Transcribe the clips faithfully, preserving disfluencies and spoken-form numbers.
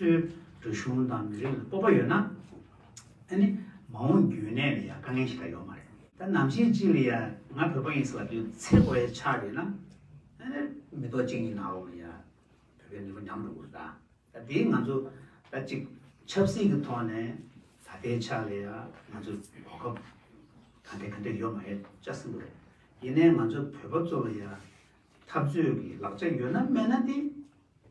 ཚོའི་རིག་གཞུང་དང་མི་རིགས་ལ་སྤོབས་པ་ཡོད་ན། ཨ་ནི་མ་འོངས་རྒྱུན་གནས་ལ་ཡང་དཀའ་ངལ་ཞིག་ད་ཡོད་མ་རེད། ད་ནམ་ཞིག་ཅིག་ལ་ཡང་ང་བོད་པ་ཡིན་ཟེར་ལབ་དུས་ཚེ་དགོས་ཡ་ཆགས་རེད་ན། ཨ་ནི་མི་ཐོག་གཅིག་གཉིས་ནང་ལོགས་ལ་ཡང་བོད་པའི་ནུས་པ་ཉམས་འགྲོ་གི་རེད་ད། ད་དེ་ང་ཚོ་ད་ཅིག་ཆབ་སྲིད་ཀྱི་ཐོག་ནས་ད་ལྟའི་ཆ་ལ་ཡང་ང་ཚོ་གོ་སྐབས་ག་འདྲ་ག་འདྲ་ཡོད་མ་ཡོད་ཆ་ཟིན་པ་རེད། ཡིན་ནའི་ང་ཚོ་བོད་པ་ཚོ་ལ་ཡང་འཐབ་རྩོད་ཀྱི་ལག་ཆ་ཡོད་ན་མེད་ན་དེ།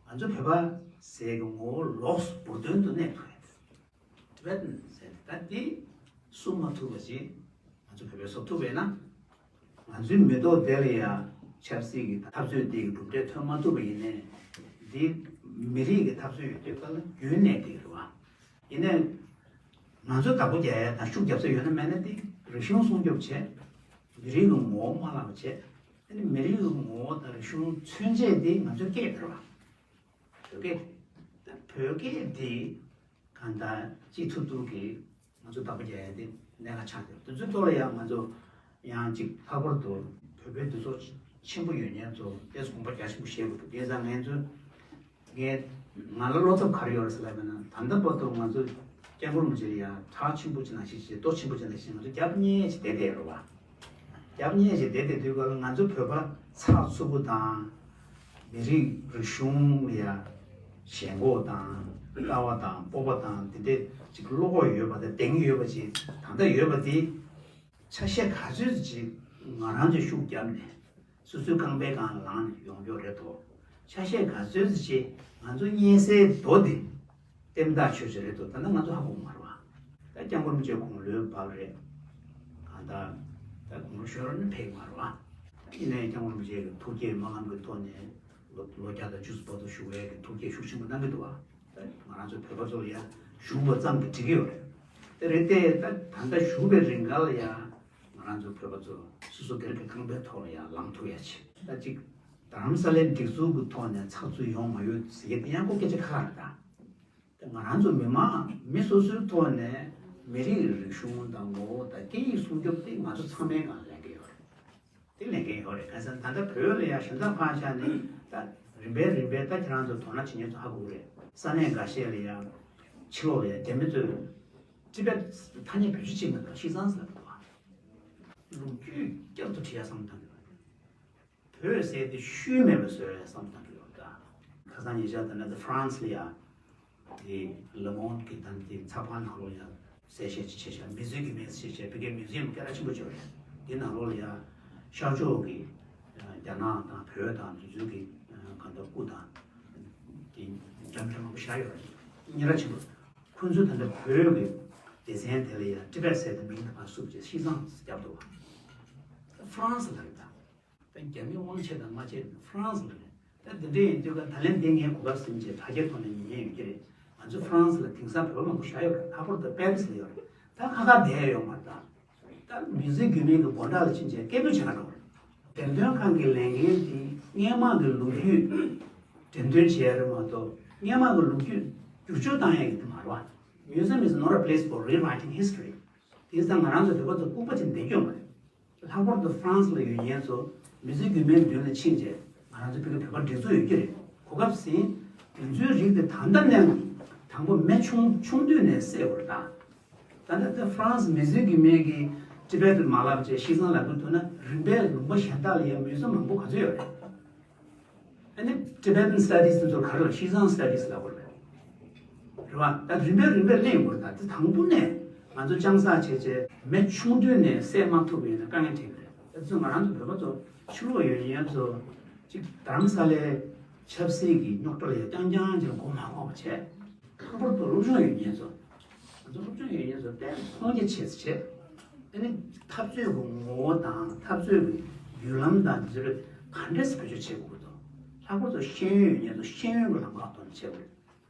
ང་ཚོ་བོད་པ་ཟེར་གྱི་ངོ་བོ་ལོགས་སུ་འབུར་དོན་དུ་གནས་ཐུབ་ཡ། Tibetan ཟེར་ད་འདི་སྲུང་མ་ཐུབ་པ་ཅིག་ང་ཚོ་བོད་པས་བཟོ་ཐུབ་པས་ན། ང་ཚོའི་མི་ཐོག་དེ་ལ་ཡང་ཆབ་སྲིད་ཀྱི་འཐབ་རྩོད་དེ་གི་གྲུབ་འབྲས་ཐོན་མ་ཐུབ་པ་ཡིན་ནའི། འདི་མི་རིགས་ཀྱི་འཐབ་རྩོད་ཡོད་དུས་ག་ལ་རྒྱུན་གནས་དེ་རེད་བ། ཡིན་ནའི། ང་ཚོ་བདག་པོ་རྒྱག་ཡ་དང་ཤུགས་རྒྱབ་ས་ཡོད་ན་མེད་ན་དེ་རིག་གཞུང་སྲུང་སྐྱོབ་བྱས། མི་རིགས་ཀྱི་ངོ་བོ་མ་བརླག་པ་བྱས། ཨ་ནི་མི་རིགས་ཀྱི་ངོ་བོ་དང་རིག་གཞུང་མཚོན་བྱེད་དེ་ང་ཚོའི་སྐད་དེ་རེད་བ། བོད་སྐད། ད་བོད་སྐད་འདི་གང་ལྟར་སྤྱི་ཐུབ་ཐུབ་ཀྱིས་ང་ཚོ་བདག་པོ་རྒྱག་ཡ་དེ་གནད་འགག་ཆགས་ཡོད། དེ་ཚོའི་ཐོག་ལ་ཡང་ང་ཚོ་ཡང་ཅིག་ལྷག་པར་དུ་བོད་པའི་འདུ་ཚོགས་ཆེན་པོ་ཡོད་མཁན་ཚོ་ཏོག་ཙམ་དགོངས་པ་རྒྱ་ཆེན་པོ་བཞེས་དགོས་འདུག་དེ་ཙང་ང་ཚོ་ངས་ང་ལ་བློ་འཚབ་ག་རེ་ཡོད་རེད་ཟེར་ལབ་པ་ན། ད་ལྟ་བར་དུ་ང་ཚོ་སྐྱབས་མགོན་རིན་པོ་ཆེ་ལ་ཡང་གྲགས་ཆེན་པོ་ཅིག་ནང་བཞིན་བྱས། གཏོར་ཆེན་པོ་ཅིག་ནང་བཞིན་བྱས་ང་ཚོ་རྒྱབ་གཉེར་བྱས་བསྡད་བསྡད་ཡོད་རེད་བ། རྒྱབ་གཉེར་བྱས་བསྡད་བསྡད་དུས་ག་ལ་ང་ཚོ་བོད་པ་ཚགས་ཚུད་པོ་དང་། མི་རིགས་རིག་གཞུང་ལ་ཡ་ཞེན་ཁོག་དང་ལྟ་བ་དང་སྤོབས་པ་དང་དེ་འདྲས་ཅིག་བློ་ཁོག་ཡོད་པ་དང་གདེང་ཡོད་པ་ཅིག་ད་ལྟ་ཡོད་པ་དེ། ཆ་ཤས་ག་ཚོད་ཅིག་ང་རང་ཚོས་ཤུགས་བརྒྱབ་ནས་སོ་སོའི་རྐང་པའི་སྒང་ལངས་ནས་ཡོང་རྒྱུ་རེད་དོ། ཆ་ཤས་ག་ཚོད་ཅིག་ང་ཚོ་རྙེད་སའི་རྡོ་དེ་ལྟེམ་ཐག་ཆོད་ཆོད་རེད་དོ། ད་ལྟ་ང་ཚོ་ཧ་གོ་མ་རེད་བ། ད་སྐྱབས་མགོན་རིན་པོ་ཆེ་དགུང་ལོའི་བབ་རེད། གང་ལྟར་ད་དགུང་ལོ་གཞོན་རབས་ནི་ཕེབས་མ་རེད་བ། ཡིན་ནའི་སྐྱབས་མགོན་རིན་པོ་ཆེ་གི་ཐུགས་བསྐྱེད་སྨོན་ལམ་གྱི་ཐོག་ནས་ལོ་ལོ་བརྒྱ་དང་བཅུ་གསུམ་བར་དུ་བཞུགས་པའི་གི་ཐུགས་བསྐྱེད་ཤུགས་ཆེན་པོ་གནང་གི་འདུག་བ། ད་ང་རང་ཚོ་བོད་པ་ཚོ་ལ་ཡ་བཞུགས་པ་ཙམ་གྱིས་འགྲིག་གི་ཡོད་རེད། དེ་རེད་དེ་ད་ད་ལྟ་བཞུགས་པའི་རིང་ག་ལ་ཡ་ང་རང་ཚོ་བོད་པ་ཚོ་སོ་སོ་སྒེར་གྱི་ཁང་པའི་ཐོག་ལ་ཡ་ལངས་ཐུབ་ཡ་ཆེད་ད་ཅིག་རྡ་རམ་ས་ལའི་སྒྲིག་འཛུགས་ཀྱི་ཐོག་ནས་ཚགས་ཚུད་ཡོང་མ་ཡོང་ཟེར་གྱི་དེ་ཡང་ཁོ་སྐད་ཆ་ཁག་རེད་ད། དེ་ང་རང་ཚོ་མི་མང་མི་སོ་སོའི་ཐོག་ནས་མི་རིགས་རིག་གཞུང་དང་ངོ་བོ་དང་སྐད་ཡིག་སྲུང་སྐྱོབ་དེ་ང་ཚོ་ཚང་མའི་སྒང་ལས་འགན་ཡོད་རེད། དེ་ལས་འགན་ཡོད་རེད། གང་ཟེར་ན་ད་ལྟ་བོད་ལ་ཡང་གཞན་དག་ཕར་བཞག་ནས་ད་རིམ་པས་རིམ་པས་ད་ཁྱེད་རང་ཚོ་དོ་སྣང་བྱེད་མཁན་ཚོ་ཧ་གོ་གི་རེད། ས་གནས་འགའ་ཤས་ལ་ཡང་ཕྱི་ལོགས་ལ་ཡང་རྒྱ་མི་ཚོས་ཊི་བེཊ་ཐ་སྙད་བེད་སྤྱོད་བྱེད་མི་འདུག་ཤི་ཙང་ཟེར་ལབ་འདུག་ལོ་རྒྱུས་བསྐྱར་དུ་བྲིས་ཡ་བསམ་བཏང་གི་རེད། བོད་ཟེར་དེ་ཤུལ་མེད་པ་བཟོས་བསམ་བཏང་གི་ཡོད་ད། ཁ་སང་ཉེ་ཆར་ད་ནི་ཧྥ་རན་སི་ལ་ཡ། དེ་ལེ་མོན་གྱི་ད་ནི་དེ་ཚགས་པར་ནང་ལོགས་ལ་ཡ་གསལ་བཤད་ཅིག་བྱས་ཤག་མི་ཚེ་གི་མེད་ཟེར་བྱས་བོད་སྐད་མིའུ་ཛི་ཡམ་སྐད་གྲགས་ཆེན་པོ་ཅིག་ཡོད་རེད། དེ་ནང་ལོགས་ལ་ཡ་ཤར་ཕྱོགས་ཀྱི་རྒྱ་ནག་དང་བོད་དང་དེ་ཚོའི་གི་གང་ལྟར་སྐུ་དང་དེ་འདྲ་མི་འདྲ་མང་པོ་བཞག་ཡོད་རེད། སྙན་གྲགས་ཆེན་པོ། ཁོ་ཚོས་ད་ལྟ་བོད་ཀྱི་སྡེ་ཚན་དེ་ལ་ཡང་ཊི་བེཊ་ཟེར་ཏེ་མིང་དེ་ཕར་བསུབས་བྱས་ཤི་ཙང་ཟེར་བརྒྱབ་འདུག་བ། ཧྥ་རན་སི་ལ་རེད་ད། ད་རྒྱ་མི་དབང་ཆེ་དང་མ་ཆེ་ཧྥ་རན་སི་ལ་རེད། ད་འདི་འདྲ་ཡིན་དུས་ཀ་ད་ལན་འདི་ངས་གོ་སྐབས་ཟིན་བྱས་དྲ་རྒྱའི་ཐོག་ནས་ཉན་ཡོད་ཀྱི་རེད། ང་ཚོ་ཧྥ་རན་སི་ལ་དེང་སང་བོད་པ་མང་པོ་བཞག་ཡོད་རེད། ལྷག་པར་དུ་པེ་རི་སི་ལ་ཡོད་རེད། ད་ཁ་ཁ་བསྡད་ཡོད་མ་རེད་ད། ད་མིའུ་ཛི་ཡམ་རྒྱུད་སྨད་ཀྱི་སྒོ་འགྲམ་ལ་ཕྱིན་བྱས་སྐད་འབོད་བྱེད་ག་འགྲོ་བ་རེད། འགྲེམས་སྟོན་ཁང་གི་ལས་འགན་དེ་སྔོན་མ་གི་ལོ་རྒྱུས་འགྲེམས་སྟོན་བྱས་རེད་མ་གཏོགས་སྔོན་མ་གི་ལོ་རྒྱུས་བསྒྱུར་བཅོས་བཏང་ཡས་ཀྱི་དེ་མ་རེད་བ། Museum is not a place for rewriting history. དེང་སང་ང་རང་ཚོ་བོད་པ་ཚོ་ལྐུགས་པ་ཅིག་བསྡད་རྒྱུ་མ་རེད། ལྷག་པར་དུ་ཧྥ་རན་སི་ལ་ཡོད་མཁན་ཚོ་མིའུ་ཛི་ཡམ་རྒྱུད་སྨད་མདུན་ལ་ཕྱིན་བྱས་ང་རང་ཚོ་ཕ་གི་བོད་པ་སྒྲིག་འཛུགས་ཡོད་ཀྱི་རེད། གོ་སྐབས་ཟིན། དེ་ཚོའི་རིགས་དེ་ད་ལྟ་ནས་དང་པོ་མི་ཆུང་ཆུང་དུས་ནས་བསད་དགོས་རེད་ད། ད་ལྟ་དེ་ཧྥ་རན་སི་མིའུ་ཛི་ཡམ་རྒྱུད་སྨད་ཀྱི་ཊི་བེཊ་མ་ལབ་བྱས་ཤི་ཙང་ལབ་ཀྱི་འདུག་ན་རིམ་པས་ལུང་པ་གཞན་དག་ལ་ཡང་མིའུ་ཛི་ཡམ་མང་པོ་ག་ཚོད་ཡོད་རེད། ཨ་ནི་Tibetan Studies དེ་ཚོར་ག་རེ་ལབ། ཤི་ཙང་Studies ལབ་དགོས་རེད། རེད་བ། ད་རིམ་པས་རིམ་པས་གླེང་དགོས་རེད། ད་དེ་དང་པོ་ནས་ང་ཚོ་ལྕང་ས་བྱས་བྱས་མི་ཆུང་དུས་ནས་བསད་མ་ཐུབ་པ་ཡིན་ན་དཀའ་ངལ་འཕྲད་ཀྱི་རེད། ད་ཚོ་ང་རང་ཚོ་བོད་པ་ཚོ་ཕྱི་ལོགས་ཡོད་མཁན་ཚོ་གཅིག་རྡ་རམ་ས་ལའི་ཆབ་སྲིད་ཀྱི་རྙོག་དྲ་ལ་ཡང་རྐྱང་རྐྱང་ཅིག་མགོ་མ་འཁོར་བ་བྱས། ལྷག་པར་དུ་སློབ་སྦྱོང་ཡོད་མཁན་ཚོ། ང་ཚོ་སློབ་སྦྱོང་ཡོད་མཁན་ཚོ་དཔེ་མཐོང་རྒྱ་ཆེ་ཙམ་བྱས། ཨ་ནི་འཐབ་རྩོད་ཀྱི་ངོ་བོ་དང་འཐབ་རྩོད་ཀྱི་བརྒྱུད་ལམ་དང་དེ་ཚོ་ག་འདྲས་སེ་བེད་སྤྱོད་བྱེད་དགོས་འདུག་ལྷག་པར་དུ་ཤེས་ཡོན་ཡོད་མཁན་ཚོ་ཤེས་ཡོན་གྱི་ལམ་ཁ་ཐོག་ནས་བྱེད་དགོས་རེད།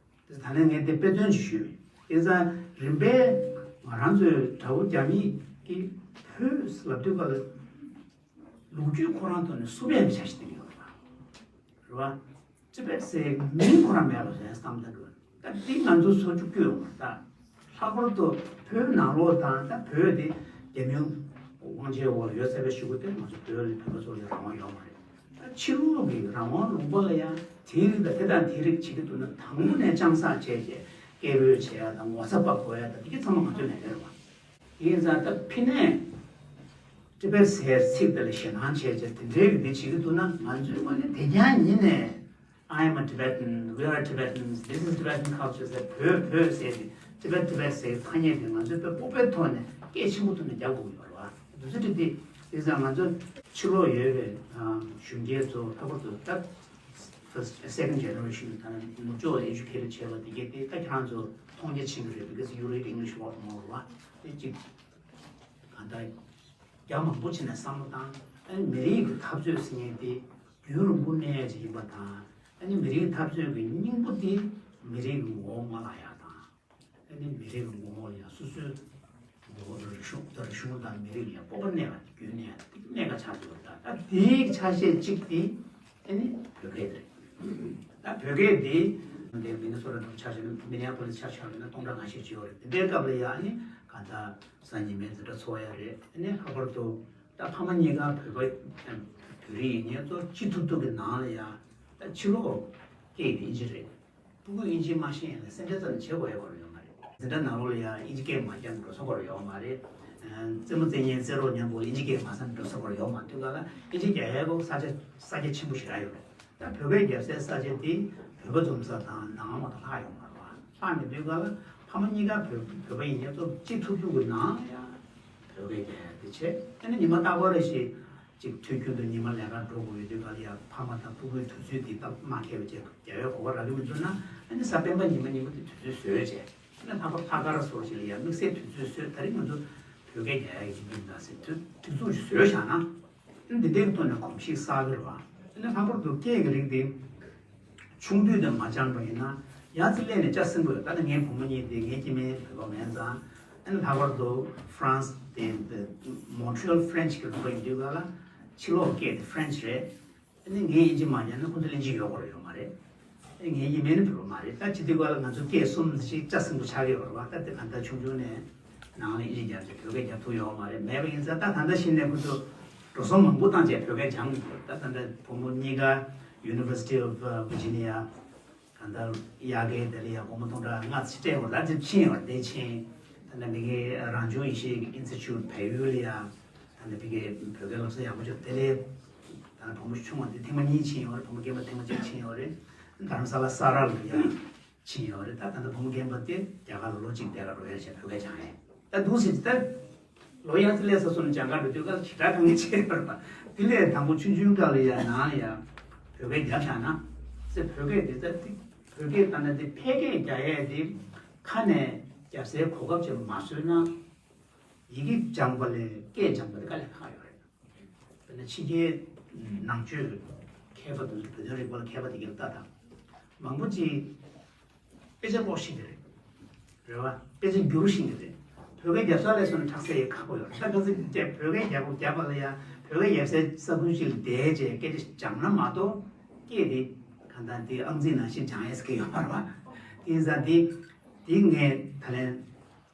དེ་ད་ལན་ངས་དེ་དཔེ་མཚོན་ཅིག་ཞུས། དེ་ཙང་རིམ་པས་ང་རང་ཚོའི་དགྲ་བོ་རྒྱ་མི་གིས་བོད་ལབ་དུས་སྐབས་ལ་ལོ་རྒྱུས་ཁོ་རང་ཐོག་ནས་བསུབ་ཡག་གི་འཆར་གཞི་བཏིང་ཡོད་རེད་བ། རེད་བ། ཊི་བེཊ་ཟེར་མིང་ཁོ་རང་མེད་པ་བཟོ་ཡ་བསམ་བཏང་གི། ད་འདི་ང་ཚོ་བཟོ་བཅུག་རྒྱུ་ཡོད་མ་རེད་ད། ལྷག་པར་དུ་བོད་ནང་ལོགས་དང་ད་བོད་དེ་རྒྱ་མིའི་དབང་ཆའི་འོག་ལ་ཡོད་ཚར་བའི་གཞུག་གུ་དེ་ང་ཚོ་བོད་ལ་བོད་པ་ཚོ་ལ་རང་དབང་ཡོད་མ་རེད། ད་ ཕྱི་ལོགས་ཀྱི་རང་དབང་ལུང་པ་ལ་ཡང་དེའི་རིགས་དང་དེ་དང་དེའི་རིགས་བྱེད་ཀྱི་འདུག་ན། དང་པོ་ནས་དཔྱང་བསགས་བྱས་བྱས་སྐད་འབོད་བྱེད་ཡ་དང་ངོ་ཚ་པ་དགོས་ཡ་དང་དེ་གི་ཚང་མ་ང་ཚོའི་ལས་ཀ་རེད་བ། ཡིན་ཙང་ད་ཕི་ནས་ཊི་བེཊ་ཟེར་ཚིག་དེ་ལ་ཞེད་སྣང་བྱས་བྱས་དེ་འདྲའི་གི་འདི་བྱེད་ཀྱི་འདུག་ན། ང་ཚོའི་ངོས་ནས་དེ་རྐྱང་ཡིན་ནས། I am a Tibetan, we are Tibetans, this is Tibetan culture ཟེར། བོད་བོད་ཟེར་ཏེ། Tibet Tibet ཟེར་ཐ་སྙད་དེ་ང་ཚོའི་བོད་སྤོབས་པའི་ཐོག་ནས་སྐད་ཆེན་པོ་ཐོག་ནས་རྒྱག་དགོས་ཀྱི་ཡོད་རེད་བ། དུས་ཚོད་དེ་དེ་ཙང་ང་ཚོ་ཕྱི་ལོགས་ཡོད་པའི་གཞོན་སྐྱེས་ཚོ་ལྷག་པར་དུ་ད་first second generation ད་ནུབ་ཕྱོགས་ལ་ཨེ་ཇུ་ཁེ་ཊི་བྱས་པ་དེ་གས་དེ་ད་ཁྱེད་རང་ཚོ་མཐོང་རྒྱ་ཆེན་པོ་རེད། Because you read English a lot more རེད་བ། དེ་གཅིག་གང་ལྟར་རྒྱ་མང་པོ་ཕྱིན་ནས་བསམ་བློ་བཏང་། ཨ་ནི་མི་རིགས་ཀྱི་འཐབ་རྩོད་ཟེར་མཁན་དེ་རྒྱུན་རིང་པོ་གནས་ཡ་ཅིག་ཡིན་པ་དང་། ཨ་ནི་མི་རིགས་འཐབ་རྩོད་ཀྱི་སྙིང་པོ་དེ་མི་རིགས་ཀྱི་ངོ་བོ་མ་བརླག་ཡ་དང་། ཨ་ནི་མི་རིགས་ཀྱི་ངོ་བོ་ལ་ཡང་སོ་སོའི་ངོ་བོ་རིག་གཞུང་རིག་གཞུང་དང་མི་རིགས་ལ་ཡང་སྤོབས་པ་གནས་པ་དེ་རྒྱུན་གནས་ཡ་དེ་གནད་འགག་ཆགས་ཀྱི་ཡོད་པ་དང་། ད་དེའི་ཆ་ཤས་གཅིག་དེ་ཨ་ནི་བོད་སྐད་རེད། ད་བོད་སྐད་འདི་འདིར་མི་ནི་སོ་ཊ་དུ་ཆ་བཞག་ན། མི་ནི་ཨ་པོ་ལིས་ཆ་བཞག་ན་སྟོང་ཕྲག་ཁ་ཤས་ཅིག་ཡོད་རེད། དེ་འདྲའི་སྐབས་ལ་ཡང་ཨ་ནི་གང་ལྟར་སང་ཉིན་མའི་འཛིན་གྲྭ་ཚོགས་ཡ་རེད། ཨ་ནི་ལྷག་པར་དུ་ད་ཕ་མ་གཉིས་ཀ་བོད་པ་བོད་རིགས་ཡིན་ནའི་ཚོ་ཅི་ཐུབ་ཐུབ་ཀྱི་ནང་ལ་ཡང་ད་ཕྱི་ལོགས་སྐད་དེ་ཨིན་ཇི་རེད། ཕྲུ་གུ་ཨིན་ཇི་མ་ཤེས་ཡིན་ན་སེམས་ཁྲལ་ཙམ་བྱེད་དགོས་ཡ་གོ་ར་ཡོད་མ་རེད། འཛིན་གྲྭ་ནང་ལོགས་ལ་ཡང་ཨིན་ཇི་སྐད་མ་སྦྱངས་འགྲོ་ས་གོ་ར་ཡོད་མ་རེད། རྩེད་མོ་རྩེ་མཁན་རྩེད་རོགས་མཉམ་པོ་ཨིན་ཇི་སྐད་མ་སྦྱངས་འགྲོ་ས་གོ་ར་ཡོད་མ་འདུག་ག་ལ། ཨིན་ཇི་རྒྱག་ཡ་གོ་ས་ཆ་ས་རྒྱ་ཆེན་པོ་ཞེ་དྲག་ཡོད་རེད། ད་བོད་སྐད་རྒྱབ་སའི་ས་ཆ་དེ་བོད་པ་འཛོམས་ས་དང་ནང་མ་གཏོགས་ལྷག་ཡོད་མ་རེད་བ། ལྷག་མི་འདུག་ག་ལ། ཕ་མ་གཉིས་ཀ་བོད་བོད་པ་ཡིན་ནའི་ཚོ་ཅི་ཐུབ་ཐུབ་ཀྱི་ནང་ལ་ཡང་བོད་སྐད་རྒྱག་ཡ་དེ་བྱས། ཨ་ནི་ཉི་མ་རྟག་པར་རེ་ཞིག་ཅིག་དུས་རྒྱུན་དུ་ཉི་མ་ལས་ཀ་འགྲོ་དགོས་ཡོད་དུས་ག་ལ་ཡང་ཕ་མ་དང་ཕྲུ་གུའི་དུས་ཚོད་འདི་སྟབས་མ་ཁེལ་བ་བྱས་རྒྱག་ཡའི་གོ་སྐབས་རག་གི་མི་འདུག་ན། ཨ་ནི་གཟའ་སྤེན་པ་ཉི་མ་ཉི་མ་དེ་དུས་ཚོད་བཟོས་བྱས། ཨ་ནི་ལྷག་པར་ལྷག་དཀར་སོགས་ཞིག་ལ་ཡང་དམིགས་བསལ་དུས་ཚོད་བཟོས། ད་རིང་ང་ཚོ་བོད་སྐད་རྒྱག་ཡ་གི་ཡིན་ད་ཟེར་དུས་དུས་ཚོད་ཅིག་བཟོས་བཞག་ན། ཨ་ནི་འདི་འདྲའི་ཐོག་ནས་གོམས་གཤིས་གསར་པ་རེད་བ། ཨ་ནི་ལྷག་པར་དུ་སྐད་ཀྱི་རིགས་དེ། ཆུང་དུས་དང་མ་སྦྱངས་པ་ཡིན་ན་ཡང་ཅིག་སླེབས་ནས་སྐྱ་སེང་པོ་ཡོད། ད་ནི་ངའི་བུ་མོ་གཉིས་དེ་ངའི་སྐྱེ་དམན་བོད་པ་མིན་ཙང་། ཨ་ནི་ལྷག་པར་དུ་ཧྥ་རན་སི་དེ་Montreal French གི་ལུང་པ་ཡིན་དུས་ག་ལ་ཕྱི་ལོགས་སྐད་དེ་French རེད། ཨ་ནི་ངས་ཨིན་ཇི་མ་སྦྱངས་ན་ཁོ་ཚོ་ལ་ཨིན་ཇི་ཡོད་དགོས་ཡོད་མ་རེད། ཨ་ངའི་སྐྱེ་དམན་ནི་བོད་པ་མ་རེད། ད་བྱེད་དུས་ག་ལ་ང་ཚོ་སྐད་གསུམ་ཞིག་སྐྱ་སེང་པོ་ཆགས་ཀྱི་ཡོད་རེད་བ། ད་དེ་ག་འདྲ་ཆུང་ཆུང་ནས་ནང་ལ་ཨིན་ཇི་རྒྱབ་ཅིག་བོད་སྐད་རྒྱབ་ཐུབ་ཡོད་མ་རེད། མེད་པ་ཡིན་ཙང་ད་ད་ལྟ་གཞི་ནས་ཁོ་ཚོ་འགྲོ་སོང་མང་པོ་བཏང་བྱས་བོད་སྐད་སྦྱངས་དགོས། ད་ད་ལྟ་བུ་མོ་གཉིས་ཀ་University of Virginia གང་ལྟར་དབྱར་ཁའི་དེ་ལ་ཡང་སྒོར་མོ་སྟོང་ཕྲག་ལྔ་ཙམ་སྤྲད་དགོས་ལབ་ཙམ་ཕྱིན་ཡོད་རེད། དེ་ཕྱིན། ད་ལྟ་མི་གི་རང་བྱུང་ཡེ་ཤེས་ཀྱི་ཨིན་སི་ཊི་ཊུཊ་བལ་ཡུལ་ལ་ཡང་ད་ལྟ་མི་གི་བོད་སྐད་སློབ་གསོ་ཡག་པོ་བྱུང་། དེ་ལས་ད་ལྟ་བུ་མོ་ཆུང་བ་འདི་ཐེངས་མ་གཉིས་ཕྱིན་ཡོད་རེད། བུ་མོ་རྒན་པ་ཐེངས་མ་གཅིག་ཕྱིན་ཡོད་རེད། དྷ་རམ་ས་ལ་ས་ར་ལ་ཡང་ཕྱིན་ཡོད་རེད། ད་ད་ལྟ་བུ་མོ་རྒན་པ་དེ་རྒྱ་གར་ལ་ལོ་གཅིག་བསྡད་ག་འགྲོ་ཡ་བྱས་བོད་སྐད་སྦྱང་ཡས། ད་འདུག་ཟེར་ད། ལོ་ཡང་དེ་ལས་ས་སོང་ནས་སྦྱང་ག་འགྲོ་དུས་ག་ལ་ཞེ་དྲག་དཀའ་ངལ་ཆེ་བར་པ། དེ་ལས་དང་པོ་ཆུང་ཆུང་སྐབས་ལ་ཡང་ནང་ལ་ཡང་བོད་སྐད་རྒྱབ་བཞག་ན། ཟེར་བོད་སྐད་དེ་ད་ཐིག་བོད་སྐད་ལྟ་ན་དེ་ཕལ་སྐད་རྒྱག་ཡས་དེ་ཁ་ནས་རྒྱབ་སའི་གོ་སྐབས་ཅིག་མ་བཟོས་ན། ཡི་གེ་སྦྱངས་པ་ལས་སྐད་སྦྱངས་པ་དེ་དཀའ་ལས་ཁག་ཡོད་རེད། དཔེར་ན་ཕྱི་རྒྱལ་ནང་ཆོས་མཁས་པ་དེ་ཚོ་བོད་དོན་རིག་པ་ལ་མཁས་པ་དེ་གས་ལ་ལྟ་དང་། མང་པོ་ཅིག་དཔེ་ཆ་ཀློག་ཤེས་ཀྱི་རེད། རེད་བ། དཔེ་ཆ་བསྒྱུར་ཤེས་ཀྱི་རེད། བོད་སྐད་རྒྱབ་ས་ལས་སོང་ན་ཁྲག་ཟས་ཡི་ཁག་པོ་ཡོད་རེད། ད་ག་ཚོད་བོད་སྐད་རྒྱབ་རྒྱབ་པ་ལ་ཡང་བོད་སྐད་རྒྱབ་སའི་ས་ཁུལ་ཅིག་ལ་བསྡད་བྱས་སྐད་ཆ་སྦྱངས་ན་མ་གཏོགས་སྐད་དེ་གང་ལྟར་དེ་ཨང་རྩིས་ནང་བཞིན་སྦྱང་ཡས་ཀྱི་ཡོད་མ་རེད་བ། དེ་ཡིན་ཙང་དེ་དེ་ངས་ད་ལན་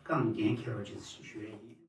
རྐང་འགན་འཁྱེར་རོགས་བྱེད་ཞུ་ཡས་ཡིན།